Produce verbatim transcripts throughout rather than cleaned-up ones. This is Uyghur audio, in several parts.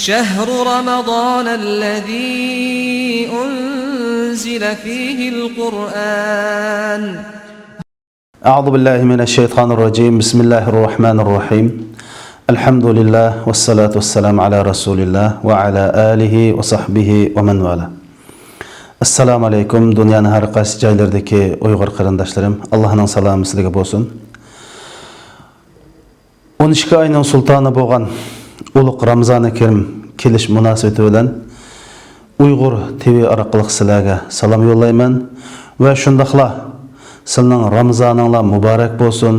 شهر رمضان الذي أنزل فيه القرآن. أعوذ بالله من الشيطان الرجيم. بسم الله الرحمن الرحيم. الحمد لله والصلاة والسلام على رسول الله وعلى آله وصحبه ومن والاه. ئەسسالامۇ ئەلەيكۇم، دۇنيانىڭ ھەر قايسى جايلىرىدىكى ئۇيغۇر قېرىنداشلىرىم، ئاللاھنىڭ سالامى سىلەرگە بولسۇن. ئون ئىككى ئاينىڭ سۇلتانى بولغان ئۇلۇغ رامىزانى كەرىم كېلىش مۇناسىۋىتى بىلەن ئۇيغۇر تىۋى ئارقىلىق سىلەرگە سالام يوللايمەن ۋە شۇنداقلا سىلىنىڭ رامىزانىڭلار مۇبارەك بولسۇن.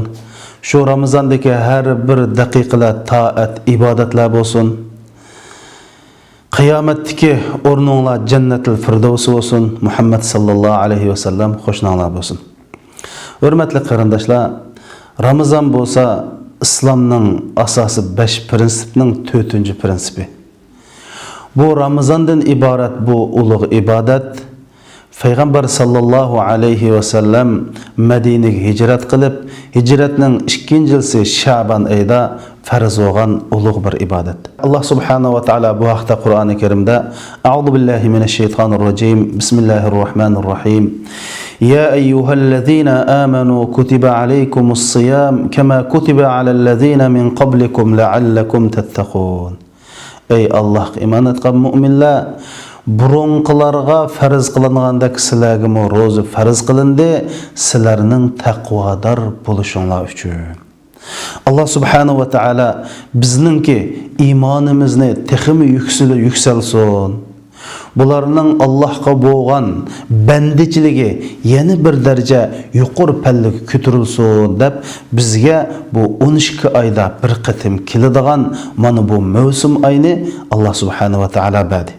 شۇ رامىزاندىكى ھەر بىر دەقىقىلەر تائەت، ئىبادەتلەر بولسۇن. قىيامەتتىكى ئورنۇڭلار جەننەتۇل فىردەۋس بولسۇن، مۇھەممەد ساللاللاھۇ ئەلەيھى ۋەسەللەم قوشناڭلار بولسۇن. ھۆرمەتلىك قېرىنداشلار، رامىزان بولسا ئىسلامنىڭ ئاساسىي بەش پىرىنسىپنىڭ تۆتىنچى پىرىنسىپى. بۇ رامىزاندىن ئىبارەت بۇ ئۇلۇغ ئىبادەت پەيغەمبەر ساللاللاھۇ ئەلەيھى ۋەسەللەم مەدىنىگە ھىجرەت قىلىپ، ھىجرەتنىڭ ئىككىنچى يىلىسى شەبان ئېيىدا پەرز بولغان ئۇلۇغ بىر ئىبادەت. ئاللاھ سۇبھانەھۇ ۋە تائالا بۇ ھەقتە قۇرئانى كەرىمدە، أعوذ بالله من الشيطان الرجيم. بسم الله الرحمن الرحيم. يا أيها الذين آمنوا كتب عليكم الصيام كما كتب على الذين من قبلكم لعلكم تتقون. ئەي ئاللاھقا ئىمان ئېيتقان مۇئمىنلەر، بۇرۇنقىلارغا پەرز قىلىنغاندەك سىلەرگىمۇ روزا پەرز قىلىندى، سىلەرنىڭ تەقۋادار بولۇشۇڭلار ئۈچۈن. ئاللاھ سۇبھانەھۇ ۋە تائالا بىزنىڭكى ئىمانىمىزنى تېخىمۇ يۈكسىلى-، يۈكسەلسۇن. بۇلارنىڭ ئاللاھقا بولغان بەندىچىلىكى يەنە بىر دەرىجە يۇقىرى پەللىگە كۆتۈرۈلسۇن دەپ، بىزگە بۇ ئون ئىككى ئايدا بىر قېتىم كېلىدىغان مانا بۇ مەۋسۇم ئاينى ئاللاھ سۇبھانەھۇ ۋە تائالا بەردى.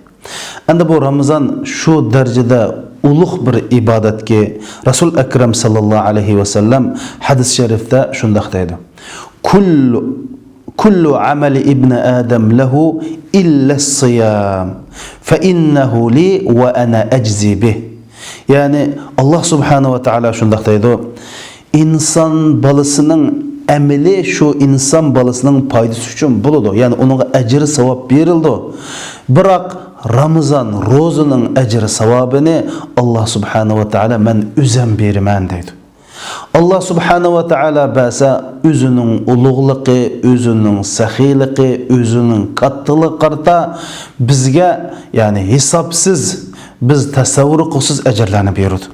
ئەمدى بۇ رامىزان شۇ دەرىجىدە ئۇلۇغ بىر ئىبادەتكى، رەسۇل ئەكرەم ساللاللاھۇ ئەلەيھى ۋەسەللەم ھەدىس شەرىفتە شۇنداق دەيدۇ: كل كل عمل ابن آدم له إلا الصيام فإنه لي وأنا أجزي به. يەنى ئاللاھ سۇبھانەھۇ ۋە تائالا شۇنداق دەيدۇ: ئىنسان بالىسىنىڭ ئەمىلى شۇ ئىنسان بالىسىنىڭ پايدىسى ئۈچۈن بولىدۇ، يەنى ئۇنىڭغا ئەجىر ساۋاب بېرىلىدۇ. بىراق رامىزان روزىنىڭ ئەجىر ساۋابىنى ئاللاھ سۇبھانەھۇ ۋە تائالا مەن ئۆزەم بېرىمەن دەيدۇ. ئاللاھ سۇبھانەھۇ ۋە تائالا بەرسە، ئۆزىنىڭ ئۇلۇغلۇقى، ئۆزىنىڭ سېخىيلىقى، ئۆزىنىڭ كاتتىلىقىغا قارىتا بىزگە، يەنى ھېسابسىز، بىز تەسەۋۋۇر قىلغۇسىز ئەجىرلەرنى بېرىدۇ.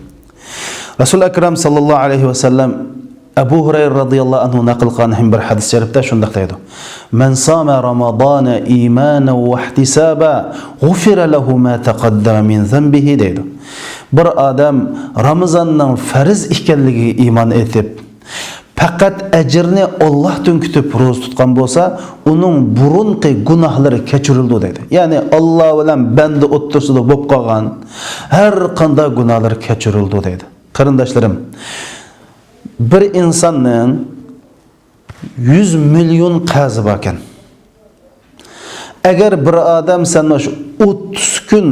رەسۇل ئەكرەم ساللاللاھۇ ئەلەيھى ۋەسەللەم ئەبۇ ھۇرەيرە رازىياللاھۇ ئەنھۇ نەقىل قىلغان بىر ھەدىس شەرىپتە شۇنداق دەيدۇ: من صام رمضان إيمانا واحتسابا غفر له ما تقدم من ذنبه دەيدۇ. بىر ئادەم رامىزاننىڭ پەرز ئىكەنلىكىگە ئىمان ئېيتىپ، پەقەت ئەجىرنى ئاللاھتىن كۈتۈپ روزا تۇتقان بولسا، ئۇنىڭ بۇرۇنقى گۇناھلىرى كەچۈرۈلىدۇ دەيدۇ. يەنى ئاللا بىلەن بەندە ئوتتۇرىسىدا بولۇپ قالغان ھەر قانداق گۇناھلىرى كەچۈرۈلىدۇ دەيدۇ. قېرىنداشلىرىم، بىر ئىنساننىڭ يۈز مىليون قەرزى باركەن. ئەگەر بىر ئادەم سەن مۇشۇ ئوتتۇز كۈن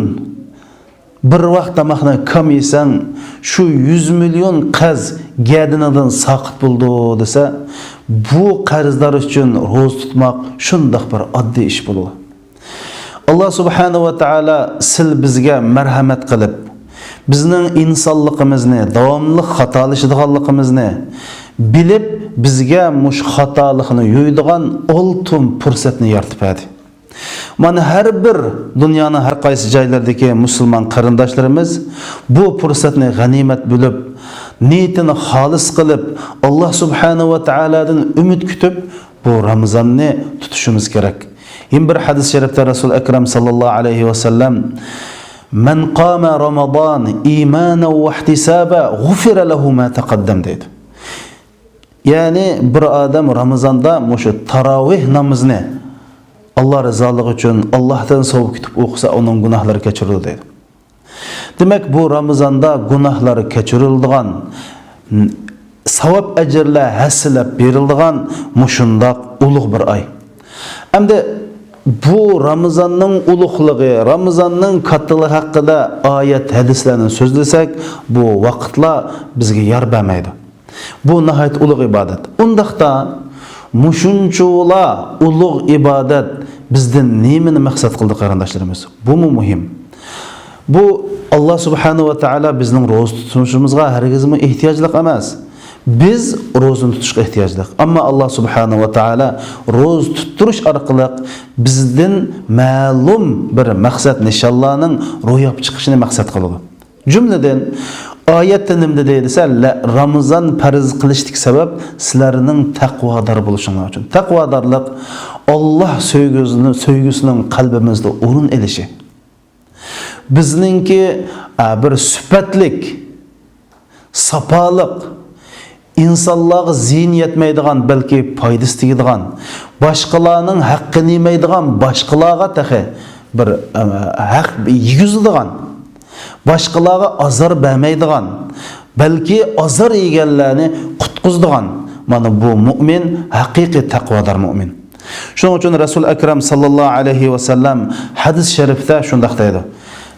بىر ۋاق تاماقنى كام يېسەڭ، شۇ يۈز مىليون قەرز گەدىنىڭدىن ساقىت بولىدۇ دېسە، بۇ قەرزدار ئۈچۈن روزا تۇتماق شۇنداق بىر ئاددىي ئىش بولىدۇ. ئاللا سۇبھانەھۇ ۋە تائالا سىل بىزگە مەرھەمەت قىلىپ، بىزنىڭ ئىنسانلىقىمىزنى، داۋاملىق خاتالىشىدىغانلىقىمىزنى بىلىپ، بىزگە مۇشۇ خاتالىقنى يۇيىدىغان ئالتۇن پۇرسەتنى يارىتىپ بەردى. مانا ھەر بىر دۇنيانىڭ ھەر قايسى جايلىرىدىكى مۇسۇلمان قېرىنداشلىرىمىز بۇ پۇرسەتنى غەنىيمەت بىلىپ، نىيىتىنى خالىس قىلىپ، ئاللا سۇبھانەھۇ ۋە تائالادىن ئۈمىد كۈتۈپ، بۇ رامىزاننى تۇتۇشىمىز كېرەك. يەنە بىر ھەدىس شەرىپتە رەسۇل ئەكرەم ساللاللاھۇ ئەلەيھى ۋەسەللەم، من قام رمضان إيمانا واحتسابا غفر له ما تقدم دەيدۇ. يەنى بىر ئادەم رامىزاندا مۇشۇ تاراۋىھ نامىزىنى ئاللا رىزالىقى ئۈچۈن، ئاللاھتىن ساۋاب كۈتۈپ ئوقۇسا، ئۇنىڭ گۇناھلىرى كەچۈرۈلىدۇ دەيدۇ. دېمەك، بۇ رامىزاندا گۇناھلار كەچۈرۈلىدىغان، ساۋاب ئەجىرلەر ھەسسىلەپ بېرىلىدىغان مۇشۇنداق ئۇلۇغ بىر ئاي. ئەمدى بۇ رامىزاننىڭ ئۇلۇغلۇقى، رامىزاننىڭ كاتتىلىقى ھەققىدە ئايەت، ھەدىسلەرنى سۆزلىسەك، بۇ ۋاقىتلار بىزگە يار بەرمەيدۇ. بۇ ناھايىتى ئۇلۇغ ئىبادەت. ئۇنداقتا مۇشۇنچىۋالا ئۇلۇغ ئىبادەت بىزدىن نېمىنى مەقسەت قىلدى، قېرىنداشلىرىمىز؟ بۇمۇ مۇھىم. بۇ، ئاللا سۇبھانەھۇ ۋە تائالا بىزنىڭ روزا تۇتۇشىمىزغا ھەرگىزمۇ ئېھتىياجلىق ئەمەس. بىز روزىنى تۇتۇشقا ئېھتىياجلىق. ئەمما ئاللا سۇبھانەھۇ ۋە تائالا روزا تۇتتۇرۇش ئارقىلىق بىزدىن مەلۇم بىر مەقسەت، نىشانلارنىڭ روياپقا چىقىشىنى مەقسەت قىلىدۇ. جۈملىدىن، ئايەتتە نېمە دېدى دېسە، لە-، رامىزان پەرز قىلىشتىكى سەۋەب سىلەرنىڭ تەقۋادار بولۇشۇڭلار ئۈچۈن. تەقۋادارلىق ئاللا سۆيگۈسىنى-، سۆيگۈسىنىڭ قەلبىمىزدە ئورۇن ئېلىشى. بىزنىڭكى، ئە، بىر سۈپەتلىك، ساپالىق، ئىنسانلارغا زىيىنى يەتمەيدىغان، بەلكى پايدىسى تېگىدىغان، باشقىلارنىڭ ھەققىنى يېمەيدىغان، باشقىلارغا تېخى بىر، ئە، ھەق يېگۈزىدىغان، باشقىلارغا ئازار بەرمەيدىغان، بەلكى ئازار يېگەنلەرنى قۇتقۇزىدىغان، مانا بۇ مۇئمىن، ھەقىقىي تەقۋادار مۇئمىن. شۇنىڭ ئۈچۈن رەسۇل ئەكرەم ساللاللاھۇ ئەلەيھى ۋەسەللەم ھەدىس شەرىفتە شۇنداق دەيدۇ: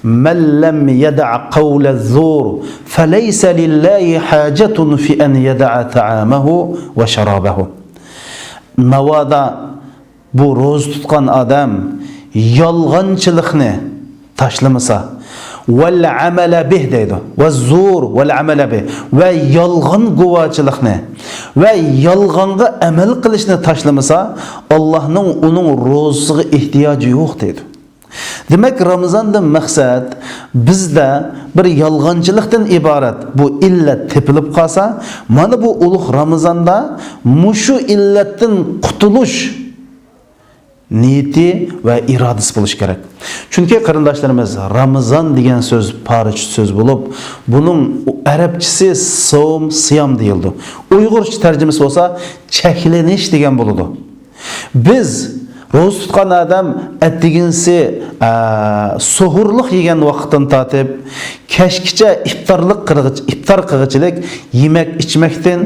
مەن لەم يەدەئ قەۋلەززۇر فەلەيسە لىللاھى ھاجەتۇن في أن يدع طعامه وشرابه. ناۋادا بۇ روزا تۇتقان ئادەم يالغانچىلىقنى تاشلىمىسا، ۋەل ئەمەلە بىھ دەيدۇ، ۋەززۇر ۋەل ئەمەلە بىھ، ۋە يالغان گۇۋاچىلىقنى ۋە يالغانغا ئەمەل قىلىشنى تاشلىمىسا، ئاللانىڭ ئۇنىڭ روزىسىغا ئېھتىياجى يوق دەيدۇ. دېمەك، رامىزاندىن مەقسەت بىزدە بىر يالغانچىلىقتىن ئىبارەت بۇ ئىللەت تېپىلىپ قالسا، مانا بۇ ئۇلۇغ رامىزاندا مۇشۇ ئىللەتتىن قۇتۇلۇش نىيىتى ۋە ئىرادىسى بولۇشى كېرەك. چۈنكى، قېرىنداشلىرىمىز، رامىزان دېگەن سۆز پارسچە سۆز بولۇپ، بۇنىڭ ئەرەبچىسى سوم، سىيام دېيىلىدۇ. ئۇيغۇرچە تەرجىمىسى بولسا چەكلىنىش دېگەن بولىدۇ. بىز روزا تۇتقان ئادەم ئەتىگىنسى، ئە، سوھۇرلۇق يېگەن ۋاقىتتىن تارتىپ كەچكىچە ئىپتارلىق قىلغىچ-، ئىپتار قىلغۇچىلىك يېمەك-ئىچمەكتىن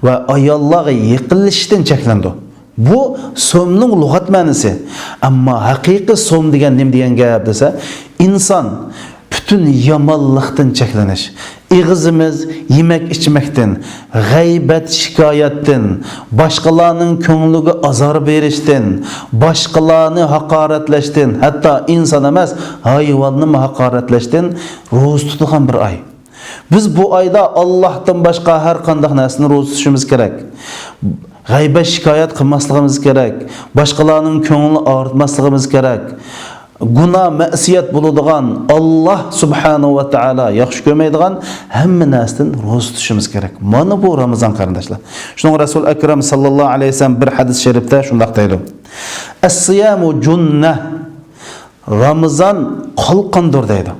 ۋە ئاياللارغا يېقىنلىشىشتىن چەكلىنىدۇ. بۇ سومنىڭ لۇغەت مەنىسى. ئەمما ھەقىقىي سوم دېگەن نېمە دېگەن گەپ دېسە، ئىنسان پۈتۈن يامانلىقتىن چەكلىنىش، ئېغىزىمىز يېمەك-ئىچمەكتىن، غەيبەت-شىكايەتتىن، باشقىلارنىڭ كۆڭلىگە ئازار بېرىشتىن، باشقىلارنى ھاقارەتلەشتىن، ھەتتا ئىنسان ئەمەس، ھايۋاننىمۇ ھاقارەتلەشتىن روزا تۇتىدىغان بىر ئاي. بىز بۇ ئايدا ئاللاھتىن باشقا ھەر قانداق نەرسىدىن روزا تۇتۇشىمىز كېرەك. غەيبەت-شىكايەت قىلماسلىقىمىز كېرەك. باشقىلارنىڭ كۆڭلىنى ئاغرىتماسلىقىمىز كېرەك. گۇناھ، مەسىيەت بولىدىغان، ئاللا سۇبھانەھۇ ۋە تائالا ياخشى كۆرمەيدىغان ھەممە نەرسىدىن روزا تۇتۇشىمىز كېرەك. مانا بۇ رامىزان، قېرىنداشلار. شۇنىڭغا رەسۇل ئەكرەم ساللاللاھۇ ئەلەيھى ۋەسەللەم بىر ھەدىس شەرىپتە شۇنداق دەيدۇ: ئەسسىيامۇ جۇننە. رامىزان قالقاندۇر دەيدۇ.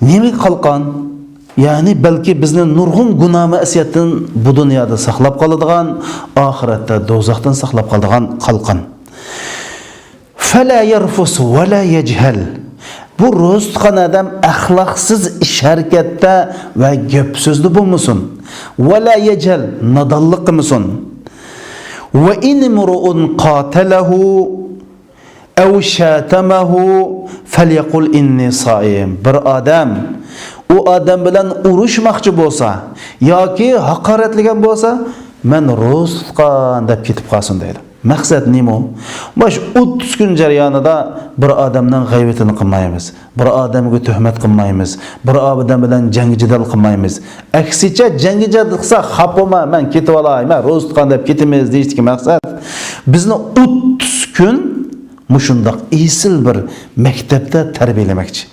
نېمىگە قالقان؟ يەنى بەلكى بىزنى نۇرغۇن گۇناھ مەسىيەتتىن بۇ دۇنيادا ساقلاپ قالىدىغان، ئاخىرەتتە دوزاختىن ساقلاپ قالىدىغان قالقان. فەلا يەرفۇس ۋەلا يەجھەل. بۇ روزا تۇتقان ئادەم ئەخلاقسىز ئىش ھەرىكەتتە ۋە گەپ سۆزدە بولمىسۇن. ۋەلا يەجھەل، نادانلىق قىلمىسۇن. ۋە ئىن ئىمرۇئۇن قاتەلەھۇ ئەۋ شەتەمەھۇ فەليەقۇل ئىننى سائىم. بىر ئادەم ئۇ ئادەم بىلەن ئۇرۇشماقچى بولسا ياكى ھاقارەتلىگەن بولسا، مەن روزا تۇتقان دەپ كېتىپ قالسۇن دەيدۇ. مەقسەت نېمە؟ مانا شۇ ئوتتۇز كۈن جەريانىدا بىر ئادەمنىڭ غەيۋىتىنى قىلمايمىز، بىر ئادەمگە تۆھمەت قىلمايمىز، بىر ئادەم بىلەن جەڭگى جېدەل قىلمايمىز. ئەكسىچە، جەڭگى جېدەل قىلسا، خاپا بولما، مەن كېتىۋالاي، مەن روزا تۇتقان دەپ كېتىمىز دېيىشتىكى مەقسەت، بىزنى ئوتتۇز كۈن مۇشۇنداق ئېسىل بىر مەكتەپتە تەربىيەلىمەكچى.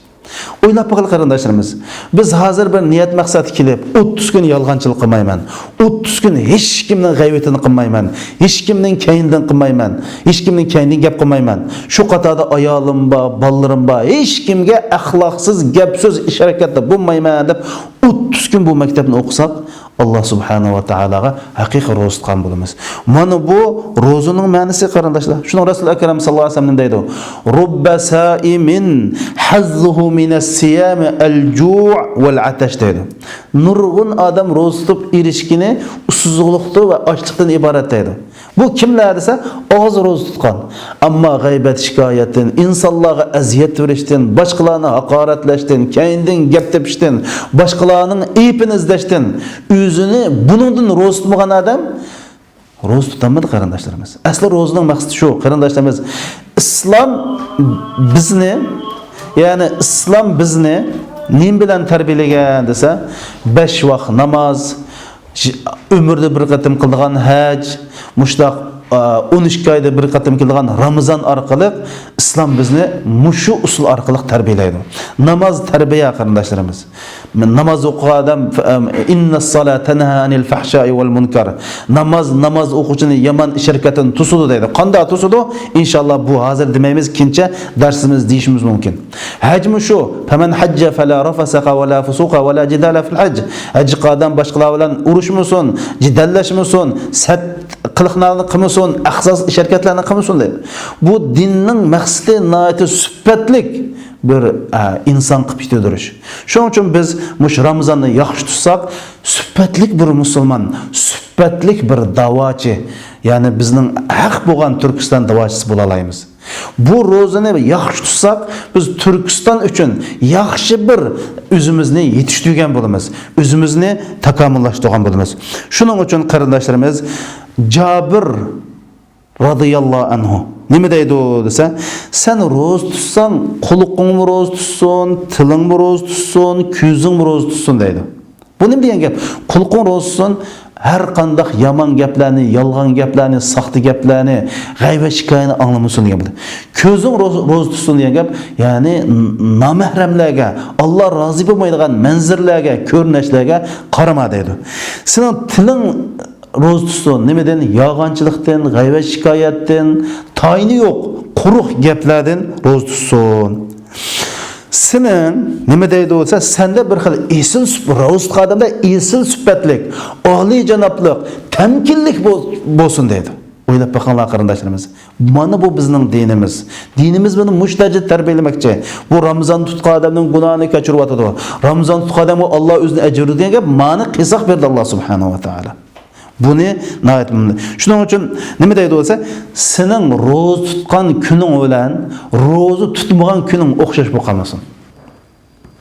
ئويلاپ بېقىڭ، قېرىنداشلىرىمىز. بىز ھازىر بىر نىيەت مەقسەتكە كېلىپ، ئوتتۇز كۈن يالغانچىلىق قىلمايمەن، ئوتتۇز كۈن ھېچكىمنىڭ غەيۋىتىنى قىلمايمەن، ھېچكىمنىڭ كەينىدىن قىلمايمەن، ھېچكىمنىڭ كەينىدىن گەپ قىلمايمەن. شۇ قاتاردا ئايالىم بار، بالىلىرىم بار، ھېچكىمگە ئەخلاقسىز گەپ سۆز، ئىش ھەرىكەتتە بولمايمەن دەپ ئوتتۇز كۈن بۇ مەكتەپنى ئوقۇساق، ئاللا سۇبھانەھۇ ۋە تائالاغا ھەقىقىي روزا تۇتقان بولىمىز. مانا بۇ روزىنىڭ مەنىسى، قېرىنداشلار. شۇنىڭ رەسۇل ئەكرەم ساللاللاھۇ ئەلەيھى ۋەسەللەم دەيدۇ: رۇببە سائىمىن ھەززۇھۇ مىنەسسىيامى ئەلجۇئ ۋەل ئەتەش دەيدۇ. نۇرغۇن ئادەم روزا تۇتۇپ ئېرىشكىنى ئۇسسۇزلۇقتىن ۋە ئاچلىقتىن ئىبارەت دەيدۇ. بۇ كىملەر دېسە، ئاغزى روزا تۇتقان، ئەمما غەيبەت-شىكايەتتىن، ئىنسانلارغا ئەزىيەت بېرىشتىن، باشقىلارنى ھاقارەتلەشتىن، كەينىدىن گەپ تېپىشتىن، باشقىلارنىڭ ئېيىبىنى ئىزدەشتىن، ئۆزىنى بۇنىڭدىن روزا تۇتمىغان ئادەم روزا تۇتالمىدى قېرىنداشلىرىمىز. ئەسلى روزىنىڭ مەقسىتى شۇ، قېرىنداشلىرىمىز. ئىسلام بىزنى، يەنى ئىسلام بىزنى نېمە بىلەن تەربىيەلىگەن دېسە، بەش ۋاق ناماز، ئۆمۈردە بىر قېتىم قىلىدىغان ھەج، مۇشۇنداق، ئا، ئون ئىككى ئايدا بىر قېتىم كېلىدىغان رامىزان ئارقىلىق ئىسلام بىزنى مۇشۇ ئۇسۇل ئارقىلىق تەربىيەلەيدۇ. ناماز تەربىيە، قېرىنداشلىرىمىز. ناماز ئوقۇغان ئادەم، ئىننەسسالاتە تەنھا ئەنىل فەھشائى ۋەل مۇنكەر. ناماز، ناماز ئوقۇغۇچىنى يامان ئىش ھەرىكەتتىن توسىدۇ دەيدۇ. قانداق توسىدۇ؟ ئىنشاللا بۇ ھازىر دېمەيمىز، كېيىنچە دەرسىمىز دېيىشىمىز مۇمكىن. ھەجمۇ شۇ. فەمەن ھەججە فەلا رەفەسە ۋەلا فۇسۇقە ۋەلا جىدالە فىل ھەج. ھەج قىلغان ئادەم باشقىلار بىلەن ئۇرۇشمىسۇن، جېدەللەشمىسۇن، سەت قىلىقلارنى قىلمىسۇن، ئەخساس ئىش ھەرىكەتلەرنى قىلمىسۇن دەيدۇ. بۇ دىننىڭ مەقسىتى ناھايىتى سۈپەتلىك بىر، ئە، ئىنسان قىلىپ يېتىلدۈرۈش. شۇنىڭ ئۈچۈن بىز مۇشۇ رامىزاننى ياخشى تۇتساق، سۈپەتلىك بىر مۇسۇلمان، سۈپەتلىك بىر داۋاچى، يەنى بىزنىڭ ھەق بولغان تۈركىستان داۋاچىسى بولالايمىز. بۇ روزىنى ياخشى تۇتساق، بىز تۈركىستان ئۈچۈن ياخشى بىر ئۆزىمىزنى يېتىشتۈرگەن بولىمىز، ئۆزىمىزنى تاكامۇللاشتۇرغان بولىمىز. شۇنىڭ ئۈچۈن قېرىنداشلىرىمىز، جابىر رازىياللاھۇ ئەنھۇ نېمە دەيدۇ دېسە، سەن روزا تۇتساڭ، قۇلىقىڭمۇ روزا تۇتسۇن، تىلىڭمۇ روزا تۇتسۇن، كۆزۈڭمۇ روزا تۇتسۇن دەيدۇ. بۇ نېمە دېگەن گەپ؟ قۇلىقىڭ روزا تۇتسۇن، ھەر قانداق يامان گەپلەرنى، يالغان گەپلەرنى، ساختا گەپلەرنى، غەيۋەت شىكايەتنى ئاڭلىمىسۇن دېگەن بولىدۇ. كۆزۈڭ روزا، روزا تۇتسۇن دېگەن گەپ، يەنى نامەھرەملەرگە، ئاللا رازى بولمايدىغان مەنزىرىلەرگە، كۆرۈنەشلەرگە قارىما دەيدۇ. سېنىڭ تىلىڭ روزا تۇتسۇن. نېمىدىن؟ يالغانچىلىقتىن، غەيۋەت شىكايەتتىن، تايىنى يوق، قۇرۇق گەپلەردىن روزا تۇتسۇن. سېنىڭ نېمە دەيدۇ دېسە، سەندە بىر خىل ئېسىل سۈپ-، روزا تۇتقان ئادەمدە ئېسىل سۈپەتلىك، ئالىيجانابلىق، تەمكىنلىك بول-، بولسۇن دەيدۇ. ئويلاپ بېقىڭلار قېرىنداشلىرىمىز. مانا بۇ بىزنىڭ دىنىمىز. دىنىمىز بىزنى مۇشۇ دەرىجىدە تەربىيەلىمەكچى. بۇ رامىزان تۇتقان ئادەمنىڭ گۇناھىنى كەچۈرۈۋاتىدۇ. رامىزان تۇتقان ئادەمگە ئاللا ئۆزىنى ئەجىر دېگەن گەپ، مانا قىساس بەردى ئاللا سۇبھانەھۇ ۋە تائالا. بۇنى ناھايىتى مۇھىم. شۇنىڭ ئۈچۈن نېمە دەيدۇ دېسە، سېنىڭ روزا تۇتقان كۈنۈڭ بىلەن روزا تۇتمىغان كۈنۈڭ ئوخشاش بولۇپ قالمىسۇن.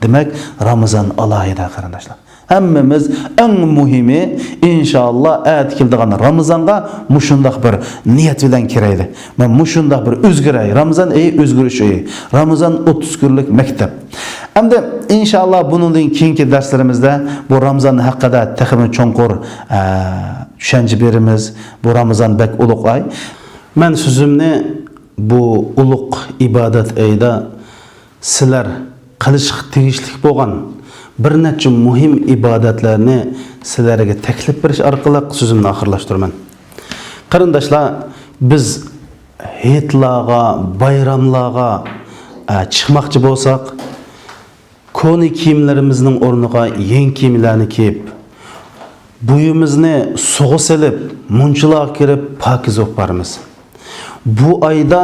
دېمەك، رامىزان ئالاھىدە، قېرىنداشلار. ھەممىمىز ئەڭ مۇھىمى، ئىنشاللا، ئەتە كېلىدىغان رامىزانغا مۇشۇنداق بىر نىيەت بىلەن كىرەيلى. مەن مۇشۇنداق بىر ئۆزگىرەي. رامىزان ئېيى ئۆزگىرىش ئېيى. رامىزان ئوتتۇز كۈنلۈك مەكتەپ. ئەمدى، ئىنشاللا، بۇنىڭدىن كېيىنكى دەرسلىرىمىزدە بۇ رامىزان ھەققىدە تېخىمۇ چوڭقۇر، ئە، چۈشەنچە بېرىمىز. بۇ رامىزان بەك ئۇلۇغ ئاي. مەن سۆزۈمنى بۇ ئۇلۇغ ئىبادەت ئېيىدا سىلەر قىلىشقا تېگىشلىك بولغان بىر نەچچە مۇھىم ئىبادەتلەرنى سىلەرگە تەكلىپ بېرىش ئارقىلىق سۆزۈمنى ئاخىرلاشتۇرىمەن. قېرىنداشلار، بىز ھېيتلارغا، بايراملارغا، ئە، چىقماقچى بولساق، كونا كىيىملىرىمىزنىڭ ئورنىغا يېڭى كىيىملەرنى كىيىپ، بويىمىزنى سۇغا سېلىپ، مۇنچىلارغا كىرىپ، پاكىز بولۇپ بارىمىز. بۇ ئايدا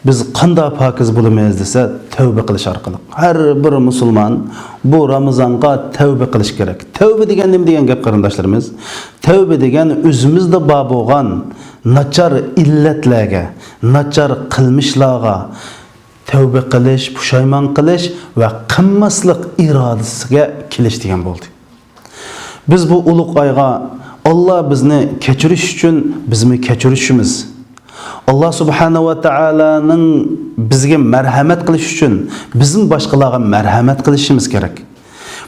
بىز قانداق پاكىز بولىمىز دېسە، تەۋبە قىلىش ئارقىلىق. ھەر بىر مۇسۇلمان بۇ رامىزانغا تەۋبە قىلىش كېرەك. تەۋبە دېگەن نېمە دېگەن گەپ، قېرىنداشلىرىمىز؟ تەۋبە دېگەن ئۆزىمىزدە بار بولغان ناچار ئىللەتلەرگە، ناچار قىلمىشلارغا تەۋبە قىلىش، پۇشايمان قىلىش ۋە قىلماسلىق ئىرادىسىگە كېلىش دېگەن بولدى. بىز بۇ ئۇلۇغ ئايغا، ئاللا بىزنى كەچۈرۈش ئۈچۈن بىزمۇ كەچۈرۈشىمىز، ئاللا سۇبھانەھۇ ۋە تائالانىڭ بىزگە مەرھەمەت قىلىش ئۈچۈن بىزمۇ باشقىلارغا مەرھەمەت قىلىشىمىز كېرەك.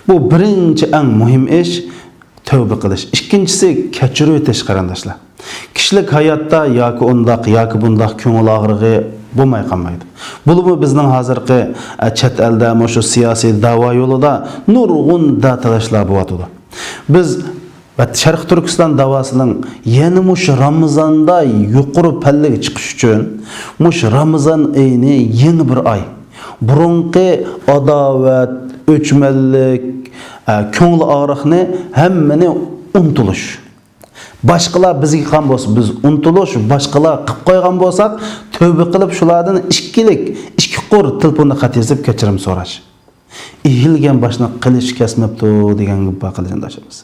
بۇ بىرىنچى، ئەڭ مۇھىم ئىش، تەۋبە قىلىش. ئىككىنچىسى، كەچۈرۈۋېتىش، قېرىنداشلار. كىشىلىك ھاياتتا ياكى ئۇنداق، ياكى بۇنداق كۆڭۈل ئاغرىقى بولماي قالمايدۇ. بولۇپمۇ بىزنىڭ ھازىرقى، ئە، چەت ئەلدە مۇشۇ سىياسىي داۋا يولىدا نۇرغۇن داتالاشلار بولۇۋاتىدۇ. بىز ۋە شەرقىي تۈركىستان داۋاسىنىڭ يەنە مۇشۇ رامىزاندا يۇقىرى پەللىگە چىقىش ئۈچۈن مۇشۇ رامىزان ئېيىنى يېڭى بىر ئاي، بۇرۇنقى ئاداۋەت، ئۆچمەنلىك، ئە، كۆڭۈل ئاغرىقنى ھەممىنى ئۇنتۇلۇش. باشقىلار بىزگە قىلغان بولسا، بىز ئۇنتۇلۇش، باشقىلار قىلىپ قويغان بولساق، تەۋبە قىلىپ شۇلاردىن ئىككىلىك، ئىككى قۇر تېلېفوندا خەت يېزىپ كەچۈرۈم سوراش. ئېھىلگەن باشنى قىلىچ كەسمەپتۇ دېگەن گەپ بار، قېرىنداشلىرىمىز.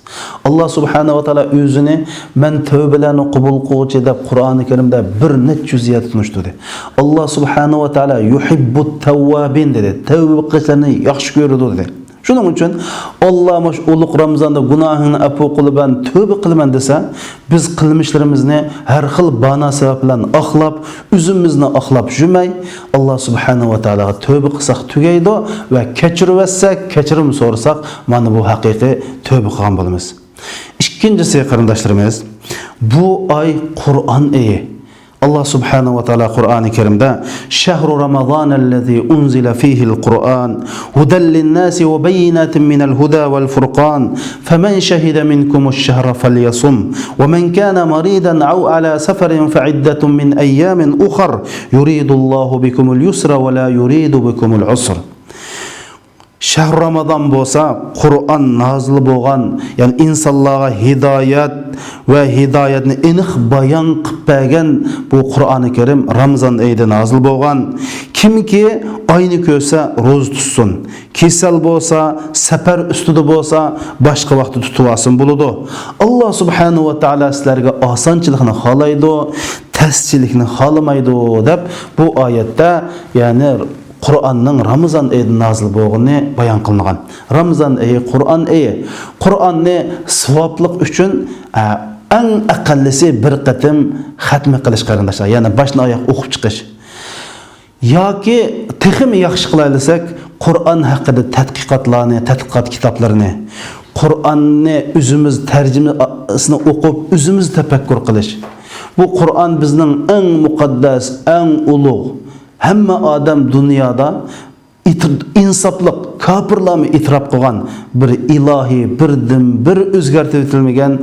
ئاللا سۇبھانەھۇ ۋە تائالا ئۆزىنى مەن تەۋبىلەرنى قوبۇل قىلغۇچى دەپ قۇرئانى كەرىمدە بىر نەچچە يۈز يەردە تونۇشتۇردى. ئاللا سۇبھانەھۇ ۋە تائالا يۇھىببۇت تەۋۋابىن دېدى. تەۋبە قىلغۇچىلارنى ياخشى كۆرىدۇ دېدى. شۇنىڭ ئۈچۈن، «ئاللا، مۇشۇ ئۇلۇغ رامىزاندا گۇناھىڭنى ئەپۇ قىلىمەن، تۆبە قىلىمەن» دېسە، بىز قىلمىشلىرىمىزنى ھەر خىل بانا سەۋەب بىلەن ئاقلاپ، ئۆزىمىزنى ئاقلاپ يۈرمەي، ئاللا سۇبھانەھۇ ۋە تائالاغا تۆبە قىلساق تۈگەيدۇ ۋە كەچۈرۈۋەتسەك، كەچۈرۈم سورىساق، مانا بۇ ھەقىقىي تۆبە قىلغان بولىمىز. ئىككىنچىسى، قېرىنداشلىرىمىز، بۇ ئاي قۇرئان ئېيى. ئاللا سۇبھانەھۇ ۋە تائالا قۇرئانى كەرىمدە، «شهر رمضان الذي أنزل فيه القرآن هدى للناس وبينات من الهدى والفرقان فمن شهد منكم الشهر فليصمه ومن كان مريضا أو على سفر فعدة من أيام أخر يريد الله بكم اليسر ولا يريد بكم العسر.» شەھرى رامازان بولسا، قۇرئان نازىل بولغان، يەنى ئىنسانلارغا ھىدايەت ۋە ھىدايەتنى ئېنىق بايان قىلىپ بەرگەن بۇ قۇرئانى كەرىم رامىزان ئېيىدا نازىل بولغان. كىمكى ئاينى كۆرسە، روزا تۇتسۇن. كېسەل بولسا، سەپەر ئۈستىدە بولسا، باشقا ۋاقىتتا تۇتۇۋالسۇن بولىدۇ. ئاللا سۇبھانەھۇ ۋە تائالا سىلەرگە ئاسانچىلىقنى خالايدۇ، تەسچىلىكنى خالىمايدۇ، دەپ بۇ ئايەتتە، يەنى قۇرئاننىڭ رامىزان ئېيىدا نازىل بولغىنى بايان قىلىنغان. رامىزان ئېيى، قۇرئان ئېيى. قۇرئاننى ساۋابلىق ئۈچۈن، ئە، ئەڭ ئەقەللىسى بىر قېتىم خەتمە قىلىش، قېرىنداشلار، يەنى باشتىن ئاياق ئوقۇپ چىقىش. ياكى تېخىمۇ ياخشى قىلايلىساك، قۇرئان ھەققىدە تەتقىقاتلارنى، تەتقىقات كىتابلىرىنى، قۇرئاننى ئۆزىمىز تەرجىمىسىنى ئوقۇپ، ئۆزىمىز تەپەككۇر قىلىش. بۇ قۇرئان بىزنىڭ ئەڭ مۇقەددەس، ئەڭ ئۇلۇغ، ھەممە ئادەم دۇنيادا ئېتىر-، ئىنساپلىق، كاپىرلارمۇ ئېتىراپ قىلغان بىر ئىلاھىي، بىردىنبىر ئۆزگەرتىۋېتىلمىگەن،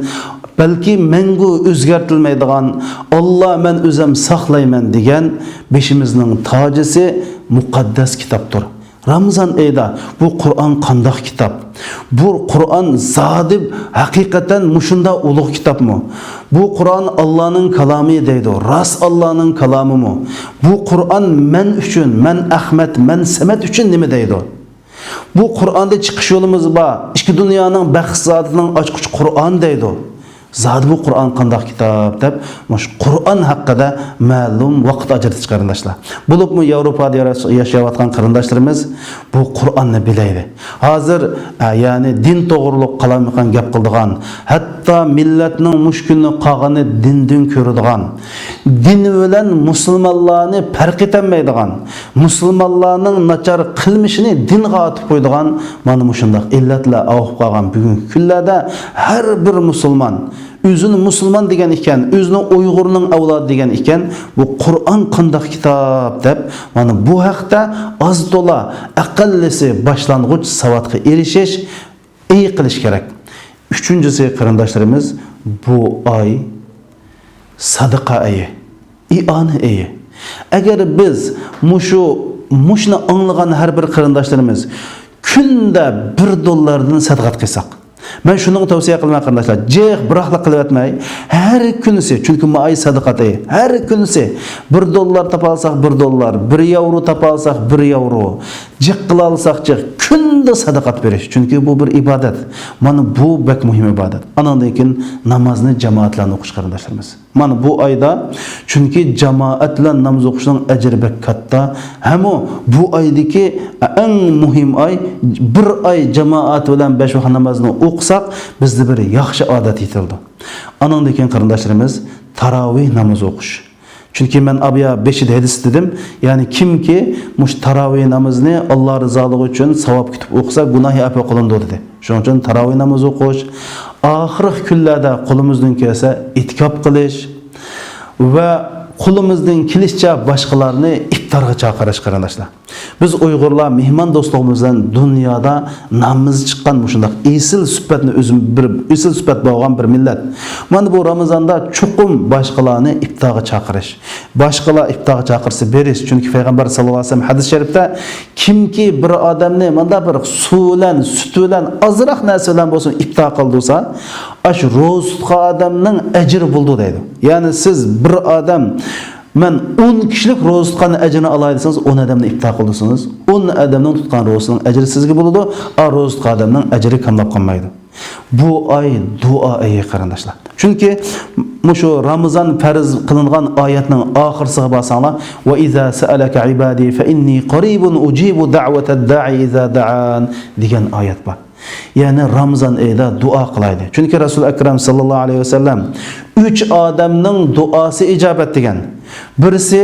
بەلكى مەڭگۈ ئۆزگەرتىلمەيدىغان، «ئاللا، مەن ئۆزۈم ساقلايمەن» دېگەن بېشىمىزنىڭ تاجىسى مۇقەددەس كىتابتۇر. رامىزان ئېيىدا بۇ قۇرئان قانداق كىتاب؟ بۇ قۇرئان زادى ھەقىقەتەن مۇشۇنداق ئۇلۇغ كىتابمۇ؟ بۇ قۇرئان ئاللانىڭ كالامى دەيدۇ. راست ئاللانىڭ كالامىمۇ؟ بۇ قۇرئان مەن ئۈچۈن، مەن ئەخمەت، مەن سەمەت ئۈچۈن نېمە دەيدۇ؟ بۇ قۇرئاندا چىقىش يولىمىز بار. ئىككى دۇنيانىڭ بەخت زادىنىڭ ئاچقۇچى قۇرئان دەيدۇ. زادى بۇ قۇرئان قانداق كىتاب دەپ، مۇشۇ قۇرئان ھەققىدە مەلۇم ۋاقىت ئاجرىتىش، قېرىنداشلار. بولۇپمۇ ياۋروپادا يارا-، ياشاۋاتقان قېرىنداشلىرىمىز بۇ قۇرئاننى بىلەيلى. ھازىر، ئە، يەنى دىن توغرۇلۇق قالايمىقان گەپ قىلىدىغان، ھەتتا مىللەتنىڭ مۇشۇ كۈنى قالغىنى دىندىن كۆرىدىغان، دىن بىلەن مۇسۇلمانلارنى پەرق ئېتەلمەيدىغان، مۇسۇلمانلارنىڭ ناچار قىلمىشىنى دىنغا ئاتىپ قويىدىغان مانا مۇشۇنداق ئىللەتلەر ئاۋۇپ قالغان بۈگۈنكى كۈنلەردە ھەر بىر مۇسۇلمان ئۆزىنى مۇسۇلمان دېگەن ئىكەن، ئۆزىنى ئۇيغۇرنىڭ ئەۋلادى دېگەن ئىكەن، بۇ قۇرئان قانداق كىتاب دەپ، مانا بۇ ھەقتە ئاز تولا ئەقەللىسى باشلانغۇچ ساۋاتقا ئېرىشىش، ئېيى قىلىش كېرەك. ئۈچىنچىسى، قېرىنداشلىرىمىز، بۇ ئاي سادىقا ئېيى، ئىئانە ئېيى. ئەگەر بىز مۇشۇ، مۇشۇنى ئاڭلىغان ھەر بىر قېرىنداشلىرىمىز كۈندە بىر دوللاردىن سەدىقە قىلساق، مەن شۇنىڭغا تەۋسىيە قىلىمەن، قېرىنداشلار، جىق بىراقلا قىلىۋەتمەي، ھەر كۈنسى، چۈنكى مۇ ئاي سەدىقە ئېيى، ھەر كۈنسى بىر دوللار تاپالساق، بىر دوللار، بىر ياۋرو تاپالساق، بىر ياۋرو، جىق قىلالىساق جىق، كۈندە سەدىقە بېرىش. چۈنكى بۇ بىر ئىبادەت. مانا بۇ بەك مۇھىم ئىبادەت. ئانىڭدىن كېيىن نامازنى جامائەت بىلەن ئوقۇش، قېرىنداشلىرىمىز. مانا بۇ ئايدا، چۈنكى جامائەت بىلەن ناماز ئوقۇشنىڭ ئەجرى بەك كاتتا. ھەمۇ بۇ ئايدىكى ئەڭ مۇھىم ئاي، بىر ئاي جامائەت بىلەن بەش ۋاق نامازنى ئوقۇساق، بىزدە بىر ياخشى ئادەت يېتىلىدۇ. ئانىڭدىن كېيىن، قېرىنداشلىرىمىز، تاراۋىھ نامىزى ئوقۇش. چۈنكى مەن ئابىيا بېشىدا ھەدىستە دېدىم، يەنى كىمكى مۇشۇ تاراۋىھ نامىزىنى ئاللا رىزالىقى ئۈچۈن ساۋاب كۈتۈپ ئوقۇسا، گۇناھى ئەپۇ قىلىنىدۇ، دېدى. شۇنىڭ ئۈچۈن تاراۋىھ نامىزى ئوقۇش، ئاخىرقى كۈنلەردە قولىمىزدىن كەلسە ئېتىكاپ قىلىش ۋە قولىمىزدىن كېلىشىچە باشقىلارنى ئىپتارغا چاقىرىش، قېرىنداشلار. بىز ئۇيغۇرلار مېھمان دوستلۇقىمىز بىلەن دۇنيادا نامىمىز چىققان مۇشۇنداق ئېسىل سۈپەتنى ئۆزىم-، بىر ئېسىل سۈپەت بولغان بىر مىللەت. مانا بۇ رامىزاندا چوقۇم باشقىلارنى ئىپتارغا چاقىرىش. باشقىلار ئىپتارغا چاقىرسا بېرىش. چۈنكى پەيغەمبەر ساللاللاھۇ ئەلەيھى ۋەسەللەم ھەدىس شەرىپتە، كىمكى بىر ئادەمنى مانا بىر سۇ بىلەن، سۈت بىلەن، ئازراق نەرسە بىلەن بولسۇن ئىپتار قىلدۇرسا، ئاشۇ روزا تۇتقان ئادەمنىڭ ئەجرى بولىدۇ دەيدۇ. يەنى سىز بىر ئادەم مەن ئون كىشىلىك روزا تۇتقان ئەجرىنى ئالاي دېسىڭىز، ئون ئادەمنى ئىپتار قىلدۇرسىڭىز، ئون ئادەمنىڭ تۇتقان روزىسىنىڭ ئەجرى سىزگە بولىدۇ، ئا روزا تۇتقان ئادەمنىڭ ئەجرى كاملاپ قالمايدۇ. بۇ ئاي دۇئا ئېيى، قېرىنداشلار. چۈنكى مۇشۇ رامىزان پەرز قىلىنغان ئايەتنىڭ ئاخىرسىغا بارساڭلار، «وَإِذَا سَأَلَكَ عِبَادِي فَإِنِّي قَرِيبٌ أُجِيبُ دَعْوَةَ الدَّاعِ إِذَا دَعَانِ» دېگەن ئايەت بار. يەنى رامىزان ئېيىدا دۇئا قىلايلى. چۈنكى رەسۇل ئەكرەم ساللاللاھۇ ئەلەيھى ۋەسەللەم، «ئۈچ ئادەمنىڭ دۇئاسى ئىجابەت» دېگەن. بىرسى،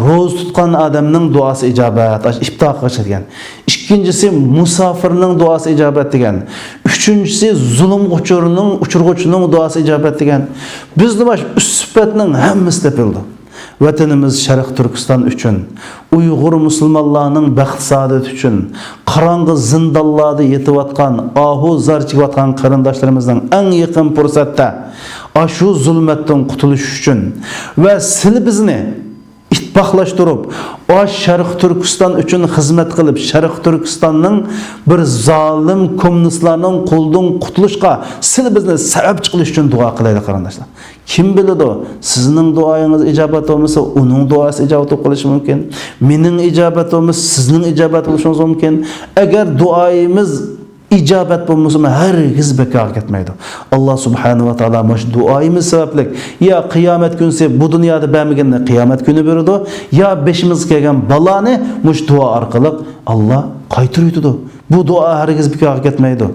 روزا تۇتقان ئادەمنىڭ دۇئاسى ئىجابەت، ئىپتار قىلغۇچى دېگەن. ئىككىنچىسى، مۇساپىرنىڭ دۇئاسى ئىجابەت دېگەن. ئۈچىنچىسى، زۇلۇم ئۇچۇرنىڭ، ئۇچۇرغۇچىنىڭ دۇئاسى ئىجابەت دېگەن. بىزدە باش ئۈچ سۈپەتنىڭ ھەممىسى تېپىلىدۇ. ۋەتىنىمىز شەرقىي تۈركىستان ئۈچۈن، ئۇيغۇر مۇسۇلمانلارنىڭ بەخت-سائادىتى ئۈچۈن، قاراڭغۇ زىندانلاردا يېتىۋاتقان، ئاھۇ-زار چېكىۋاتقان قېرىنداشلىرىمىزنىڭ ئەڭ يېقىن پۇرسەتتە ئاشۇ زۇلمەتتىن قۇتۇلۇشى ئۈچۈن ۋە سىلى بىزنى ئىتتىپاقلاشتۇرۇپ، ئاش شەرقىي تۈركىستان ئۈچۈن خىزمەت قىلىپ، شەرقىي تۈركىستاننىڭ بىر زالىم كوممۇنىستلارنىڭ قولىدىن قۇتۇلۇشقا سىلى بىزنى سەۋەبچى قىلىش ئۈچۈن دۇئا قىلايلى، قېرىنداشلار. كىم بىلىدۇ، سىزنىڭ دۇئايىڭىز ئىجابەت بولمىسا، ئۇنىڭ دۇئاسى ئىجابەت بولۇپ قېلىشى مۇمكىن. مېنىڭ ئىجابەت بولمىسا، سىزنىڭ ئىجابەت بولۇشىڭىز مۇمكىن. ئەگەر دۇئايىمىز ئىجابەت بولمىسىمۇ، ھەرگىز بىكارغا كەتمەيدۇ. ئاللا سۇبھانەھۇ ۋە تائالا مۇشۇ دۇئايىمىز سەۋەبلىك يا قىيامەت كۈنىسى بۇ دۇنيادا بەرمىگەننى قىيامەت كۈنى بېرىدۇ، يا بېشىمىزغا كەلگەن بالانى مۇشۇ دۇئا ئارقىلىق ئاللا قايتۇرۇۋېتىدۇ. بۇ دۇئا ھەرگىز بىكارغا كەتمەيدۇ.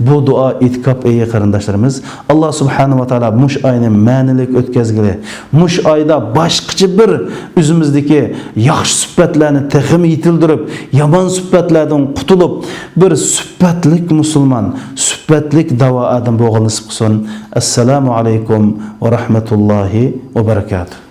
بۇ دۇئا ئېتىكاپ ئېيى، قېرىنداشلىرىمىز. ئاللا سۇبھانەھۇ ۋە تائالا مۇشۇ ئاينى مەنىلىك ئۆتكەزگىلى، مۇشۇ ئايدا باشقىچە بىر ئۆزىمىزدىكى ياخشى سۈپەتلەرنى تېخىمۇ يېتىلدۈرۈپ، يامان سۈپەتلەردىن قۇتۇلۇپ، بىر سۈپەتلىك مۇسۇلمان، سۈپەتلىك داۋا ئادەم بولغىلى نېسىپ قىلسۇن. ئەسسالامۇ ئەلەيكۇم ۋە رەھمەتۇللاھى ۋە بەرىكاتۇھ.